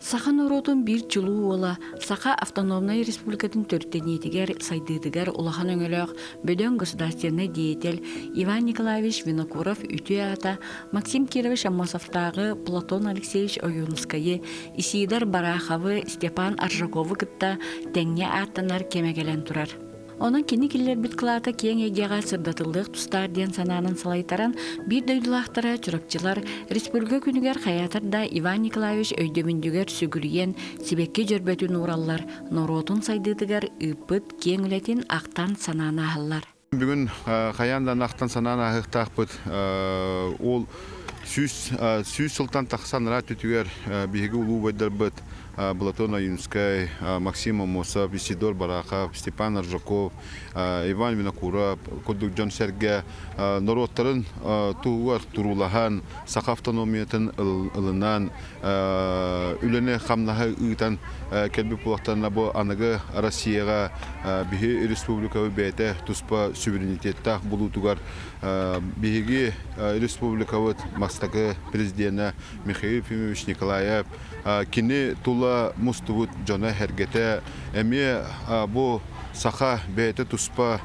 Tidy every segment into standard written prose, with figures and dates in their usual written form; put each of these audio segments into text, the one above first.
Саха норуотун биир чулуу уола, Саха автономнай республикатын төрүттэниитигэр, сайдыытыгар улахан өҥөлөөх бөдөҥ государственнай деятель Иван Николаевич Винокуров үтүө аата Максим Кирович Аммосовтааҕы Платон Алексеевич Ойуунускайы, Исидор Бараховы, Степан Аржаковы кытта тэҥҥэ ааттанар кэмэ кэлэн турар. Онон кини киллэрбит кылаата киэҥ эйгэҕэ сырдатыллыах тустаах диэн санаанан салайтаран, биир дойдулаахтара чурапчылар республика күнүгэр хайаатар да Иван Николаевич өйдөбүнньүгэр сүгүрүйэн, сибэкки дьөрбөтүн уураллар, норуотун сайдыытыгар ыыппыт киэҥ үлэтин ахтан-санаан ааһаллар. Бүгүн хайаан да ахтан-санаан ааһыахтаахпыт. Ол 100 сылтан тахсан ыраат түтүгэр биһиги улуу убайдарбыт Платон Ойунскай, Максим Аммосов, Исидор Барахов, Степан Аржаков, Иван Винокуров курдук дьон-сэргэ норуоттарын туһугар туруулаһан, саха автономиятын ылынан, үлэни-хамнаһы ыытан кэлбит буолуохтарына бу аныгы Россияҕа биһи республикабыт бэйэтэ туспа суверенитеттаах булуутугар биһиги республикабыт бастакы президенэ Михаил Ефимович Николаев кини тула мустубут дьоно-сэргэтэ эмиэ бу саха бэйэтэ туспа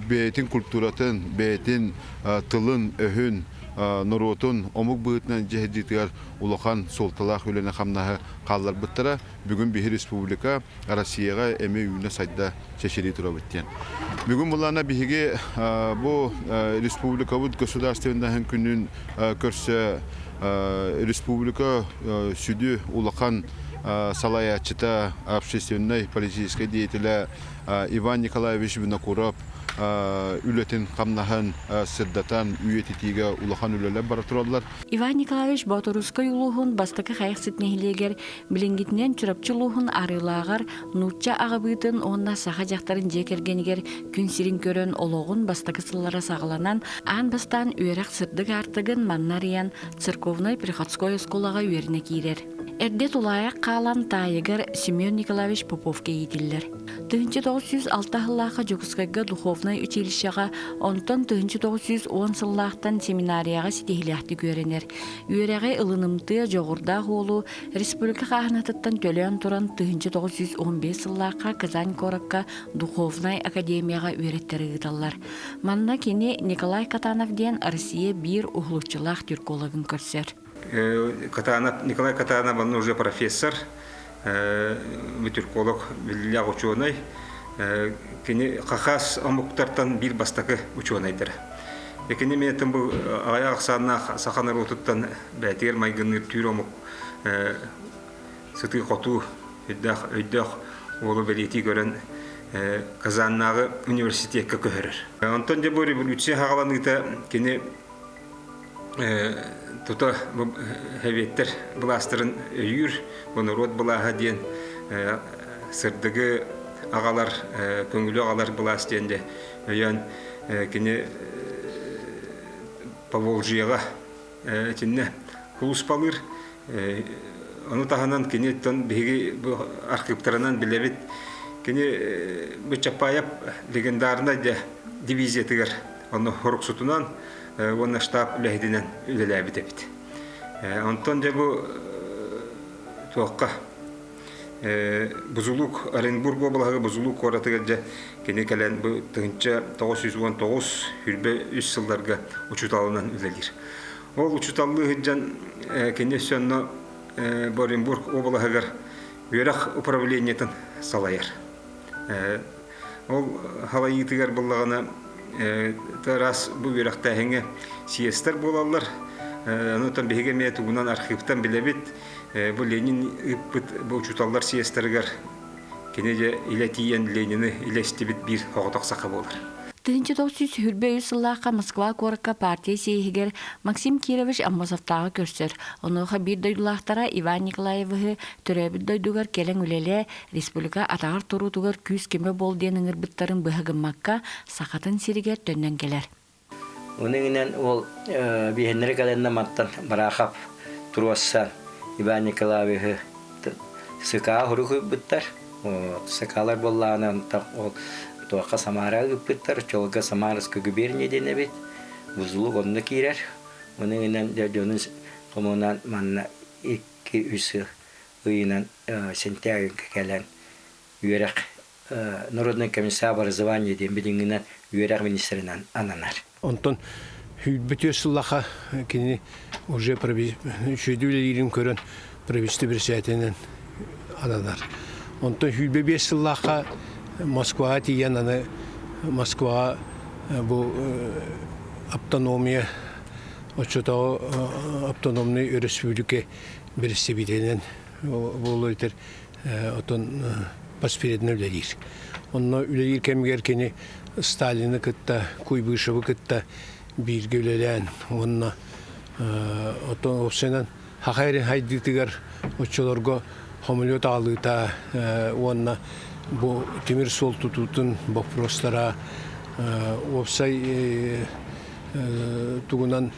бэйэтин культуратын, бэйэтин тылын-өһүн, норуотун омук быһыытынан дьэһидиитигэр улахан суолталаах үлэни-хамнаһы хаалларбыттара. Бүгүн биһи республика Россияҕа эмиэ үүнэ-сайда чэчирии турабыт диэн. Бүгүн булаана биһиги бу республикабыт государственноһын күнүн көрсө республика сүдү улахан салайааччыта, общественнай политическай деятеля Иван Николаевич Винокуров үлэтин-хамнаһын сырдатан үйэтитиигэ улахан үлэлэр бара тураллар. Иван Николаевич Боотурусскай улууһун бастакы Хайахсыт нэһилиэгэр Билиҥҥитинэн Чурапчы улууһун Арыылааҕар нуучча аҕабыытын уонна саха дьахтарын дьиэ кэргэнигэр күн сирин көрөн олоҕун бастакы сыллара саҕаланан, аан бастаан үөрэх сырдык аартыгын манна арыйан церковнай-приходской оскуолаҕа үөрэнэ киирэр. Эрдэ тулаайах хаалан таайыгар Семен Николаевич Поповка иитиллэр. 1906 сыллаахха Дьокуускайга духовнай училищеҕа, онтон 1910 сыллаахтан семинарияҕа ситиһиилээхтик үөрэнэр. Үөрэҕи ылынымтыа дьоҕурдаах уолу республика хааһынатыттан төлөөн туран 1915 сыллаахха Казань куоракка духовнай академияҕа үөрэттэрэ ыыталлар. Манна кини Николай Катанов диэн Россия биир уһулуччулаах тюркологын көрсөр. Катанов, Николай Катанов он уже профессор, тюрколог, биллээх учуонай. Кини хахас омуктартан биир бастакы учуонайдара. Кини миэтин бу аҕыйах ахсааннаах саха норуотуттан бэйэтигэр майгынныыр түүр омук сытыы-хотуу өйдөөх, өйдөөх уолу бэлиэтии көрөн Казаннааҕы университекка көһөрөр. Онтон дьэ бу революция хаҕаланыыта кини тута бу Сэбиэттэр былаастарын өйүүр, бу норуот былааһа диэн сырдыгы аҕалар, көҥүлү аҕалар былаас диэн дьэ өйөөн кини Поволжьеҕа итиннэ сулууспалыыр. Ону таһынан киниттэн биһиги бу архыыптарынан билэбит. Кини бу Чапаев легендарнай дивизиятыгар онно хоруксутунан уонна штаб үлэһитинэн үлэлээбит эбит. Онтон дьэ бу туохха Бузулук, Оренбург уобалаһыгар Бузулук куоратыгар дьэ кини кэлэн бу 1919 23 сылларга учууталынан үлэлиир. Ол учууталлыы сылдьан кини өссө онно Оренбург уобалаһыгар үөрэх управлениетын салайар. Ол халайыытыгар буллаҕына раз бу үөрэхтээһиҥҥэ съезтэр буолаллар. Онтон биһиги эмиэ тугунан архивтан билэбит. Бу Ленин ыыппыт бу учууталлар съезтэригэр кини дьэ илэ тиийэн Ленини илэ истибит биир оҕотох саха буолар. 1923 сыллаахха Москва куоракка партия съеһигэр Максим Кирович Аммосовтааҕы көрсөр. Онуоха биир дойдулаахтара Иван Николаевиһы төрөөбүт дойдугар кэлэн үлэлээ, республика атаҕар туруутугар күүс-көмө буол диэн ыҥырбыттарын быһа гыммакка, Сахатын сиригэр төннөн кэлэр. Ону иҥинэн ол биһэннэри кэлэннэ мантан Барахов туруорсан Иван Николаевиһы СК хурук ыыппыттар. СК-лар буоллаҕына онтон ол туохха Самара ыыппыттар, Чолга Самарская губерния диэн эбит. Бузулук онно киирэр. Ону иҥинэн дьонун хомунан манна 2-3 ыйынан сентябрьга кэлэн үөрэх Народный комиссар образования диэн билиҥҥинэн үөрэх министринэн ананар. Онтон сүүрбүтүө сыллаха кини уже үчүгэйдик үлэлиирин көрөн правительство председателинэн ананар. Онтон 25 сыллаахха Москваҕа тиийэн аны Москваҕа бу автономия оччотооҕу автономнай өрөспүүбүлүкэ бэрэстэбиитэлинэн буолуо этэр отон поспиредно үлэлиир. Онно үлэлиир кэмигэр кини Сталины кытта, Куйбышевы кытта бииргэ үлэлээн уонна оттон уопсайынан Саха эрин хайдыытыгар оччолорго хомулет аҕалыыта уонна бу тимир суол тутуутун боппуруостара уопсай тугунан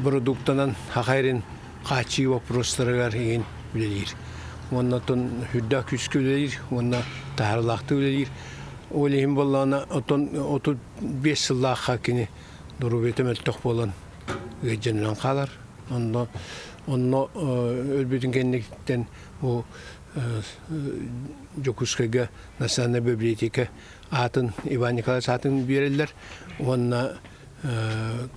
бородууктанан Саха эрин хааччыйыы боппуруостарыгар иҥин үлэлиир. Уонна оттон үрдээх күүскэ үлэлиир уонна таһаарыылаахтык үлэлиир. Ол иһин буоллаҕына, оттон 35 сыллаахха кини доруобуйата мөлтөх буолан ыалдьан хаалар. Онно онно өлбүтүн кэнниттэн бу Дьокуускайга национальная библиотека аатын Иван Николаевич аатын биэрэллэр уонна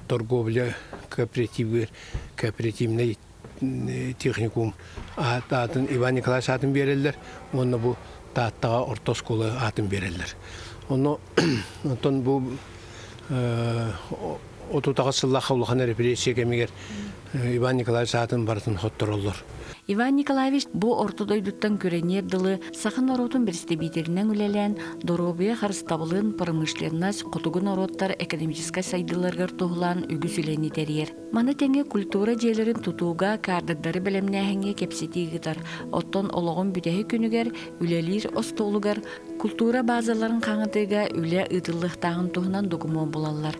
торговля кооперативы кооперативный техникум аатын Иван Николаевич аатын биэрэллэр уонна бу Тааттаҕа орто оскуола аатын биэрэллэр. Онно онтон бу 38 сыллаах улахан репрессия кэмигэр Иван Николаевич аатын барытын хоттороллор. Иван Николаевич бу орто дойдуттан күрэниэр дылы саха норуотун бэрэстэбиитэлинэн үлэлээн, доруобуйа харыстабылын, промышленность, хотугу норуоттар экономическай сайдыыларыгар туһулаан үгүс үлэни тэрийэр. Маны тэҥэ культура дьиэлэрин тутууга кадрдары бэлэмнээһиҥҥэ кэпсэтии ыытар. Оттон олоҕун бүтэһик күнүгэр үлэлиир остуолугар култуура базаларын хаҥатыыга үлэ ыытыллыахтааҕын туһунан докумуон булаллар.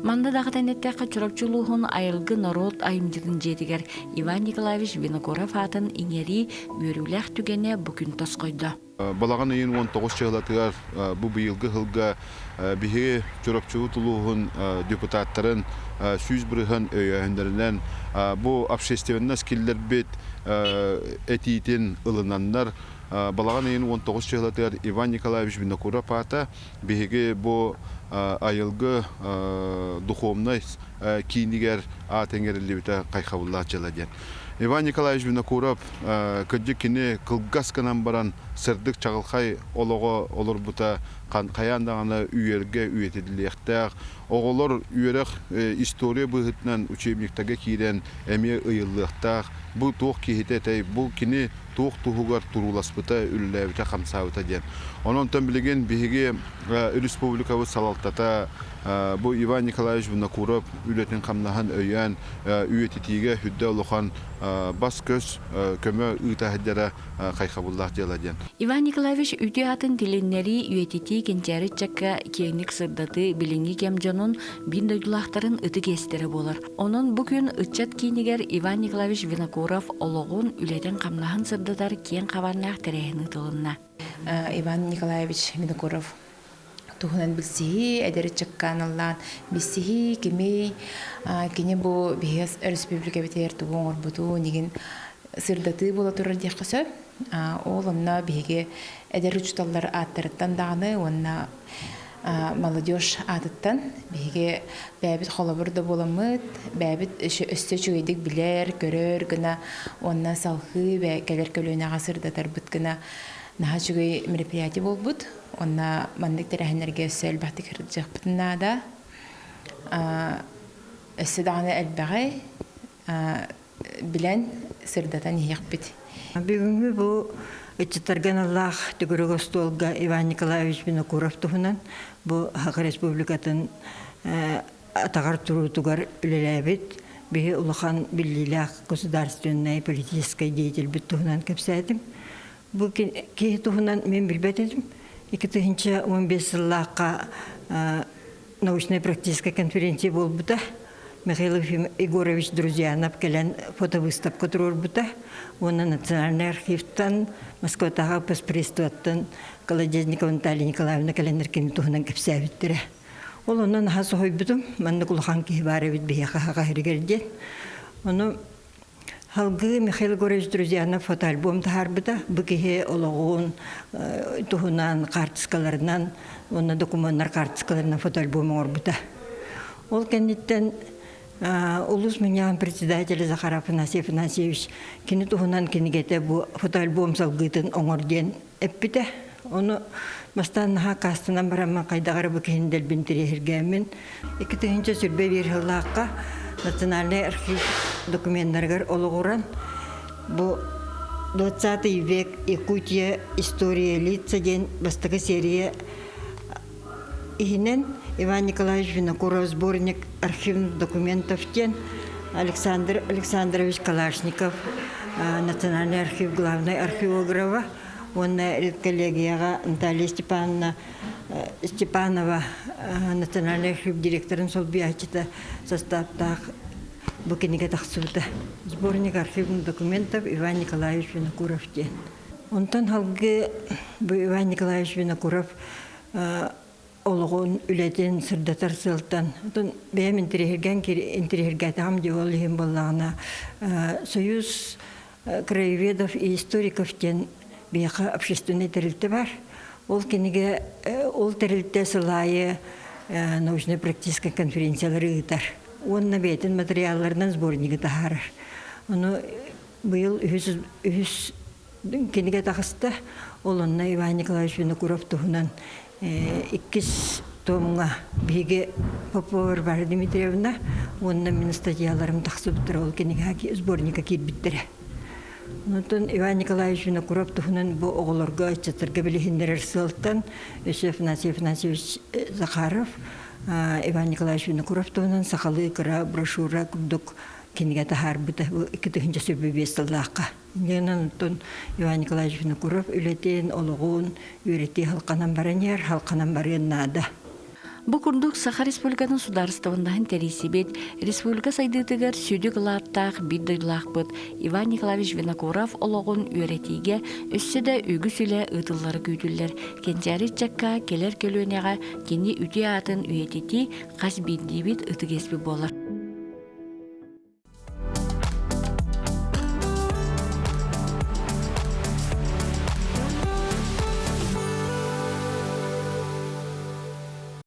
Манна даҕатан эттэххэ, Чурапчы улууһун Айылгы норуот айымньытын дьиэтигэр Иван Николаевич Винокуров аатын иҥэрии үөрүүлээх түгэнэ бу күн тосхойдо. Балаҕан ыйын 19 чыһылатыгар бу быйылгы сылга биһиги Чурапчыбыт улууһун депутаттарын 100% өйөөһүннэринэн бу общественность киллэрбит этиитин ылынаннар балаҕан ыйын 19 чыһылатыгар Иван Николаевич Винокуров аата биһиги бу айылгы духовнай киинигэр аат иҥэриллибитэ хайхабыллаах дьыала диэн. Иван Николаевич Винокуров кырдьык кини кылгас гынан баран сырдык чаҕылхай олоҕо олорбута хайаан даҕаны үйэргэ үйэтиллиэхтээх. Оҕолор үөрэх история быһыытынан учебниктарга киирэн эмиэ ыйыллыахтаах. Бу туох киһитэ этэй, бу кини туох туһугар турууласпыта, үлэлээбитэ, хамсаабыта диэн. Онон билигин биһиги республикабыт салалтата бу Иван Николаевич Винокуров үлэтин-хамнаһын өйөөн үйэтитиигэ үрдэ улахан бас-көс көмө ыыта сылдьара хайхабыллаах дьыала диэн. Иван Николаевич үтүө атын тилиннэрии, үйэтитии кэнчээри ыччакка киэҥник сырдатыы билиҥҥи кэм дьонун биир дойдулаахтарын ытык иэстэрэ буолар. Онон бу күн ыччат киинигэр Иван Николаевич Винокуров олоҕун, үлэтин-хамнаһын сырдатар киэҥ хабааннаах тэрээһин ыытылынна. Иван Николаевич Винокуров туһунан билсиһии, эдэр ыччакка аналлаан билсиһии, кимий, кини бу биһиги өрөспүүбүлүкэбитигэр тугу оҥорбутун, игин сырдатыы буола турар диэххэ сөп. Ол онно биһиги эдэр учууталлар ааттарыттан даҕаны уонна молодежь аатыттан биһиги бэйэбит холобур да буоламмыт, бэйэбит өссө үчүгэйдик билэр, көрөр гына уонна салҕыы кэлэр көлүөнэҕэ сырдатарбыт гына наһаа үчүгэй мероприятие буолбут. Уонна маннык тэрээһиннэргэ өссө элбэхтик сылдьыахпытын наада. Өссө даҕаны элбэҕи билэн, сырдатан иһиэхпит. Бүгүҥҥү бу ыччаттарга аналлаах төгүрүк остуолга Иван Николаевич Винокуров туһунан бу Саха Республикатын атаҕар туруутугар үлэлээбит биһи улахан биллиилээх государственнай политическай деятельбит туһунан кэпсээтим. Бу киһи туһунан мин билбэт этим. 2015 сыллаахха научнай-практическай конференция буолбута. Михаил Егорович Друзьянов кэлэн фотовыставка туруорбута уонна Национальнай архивтан, Москватааҕы постпредствоттан Колодезникова Наталья Николаевна кэлэннэр кини туһунан кэпсээбиттэрэ. Ол онон наһаа соһуйбутум, маннык улахан киһи баар эбит биһиэхэ хаһырыгар диэн. Ону Салгыы Михаил Егорович Друзьянов фотоальбом таһаарбыта. Бу киһи олоҕун туһунан хаартыскаларынан уонна докумуоннар хаартыскаларынан фотоальбом оҥорбута. Ол кэнниттэн улуус мунньаҕын председателэ Захар Афанасий Афанасьевич кини туһунан кинигэтэ бу фотоальбом салгыытын оҥор диэн эппитэ. Ону бастаан наһаа аккаастанан бараммын хайдах эрэ бу киһини дэлби интэриэһиргээммин 2021 сыллаахха Национальнай архив докуменнарыгар олоҕуран бу 20 век Якутия история лица диэн бастакы серия иһинэн Иван Николаевич Винокуров сборник архивных документов диэн Александр Александрович Калашников Национальный архив главный археографа уонна редколлегияҕа Наталья Степановна Степанова Национальный архив директорын солбуйааччыта састааптаах бу кинигэ тахсыбыта. Сборник архивных документов Иван Николаевич Винокуров диэн. Онтон салгыы бу Иван Николаевич Винокуров олоҕун, үлэтин сырдатар сыалтан, оттон бэйэм интэриэһиргээн интэриэһиргээтэҕим дии ол иһин буоллаҕына Союз краеведов и историков диэн биһиэхэ общественнай тэрилтэ бар. Ол кинигэ ол тэрилтэ сыл аайы научнай-практическай конференциялары ыытар уонна бэйэтин материалларынан сборнигы таһаарар. Ону быйыл үһүс үһүс кинигэ таҕыста. Ол онно Иван Николаевич Винокуров туһунан иккис томҥа биһиги Попова Варвара Дмитриевна уонна мин статьяларым тахсыбыттара ол кинигэ сборника киирбиттэрэ. Онтон Иван Николаевич Винокуров туһунан бу оҕолорго, ыччаттарга билиһиннэрэр сыалтан өссө Афанасий Афанасьевич Захаров Иван Николаевич Винокуров туһунан сахалыы кыра брошюра курдук кинигэ таһаарбыта бу 2005 сыллаахха. Инньэ оттон Иван Николаевич Винокуров үлэтин, олоҕун үөрэтии халханан баран иһэр, халханан барыан наада. Бу курдук Саха Республикатын судаарыстыбаннаһын тэрийсибит, республика сайдыытыгар сүдү кылааттаах биир дойдулаахпыт Иван Николаевич Винокуров олоҕун үөрэтиигэ өссө да үгүс үлэ ыытыллара күүтүллэр. Кэнчээри ыччакка, кэлэр көлүөнэҕэ кини үтүө аатын үйэтитии хас биирдиибит ытык иэспит буолар.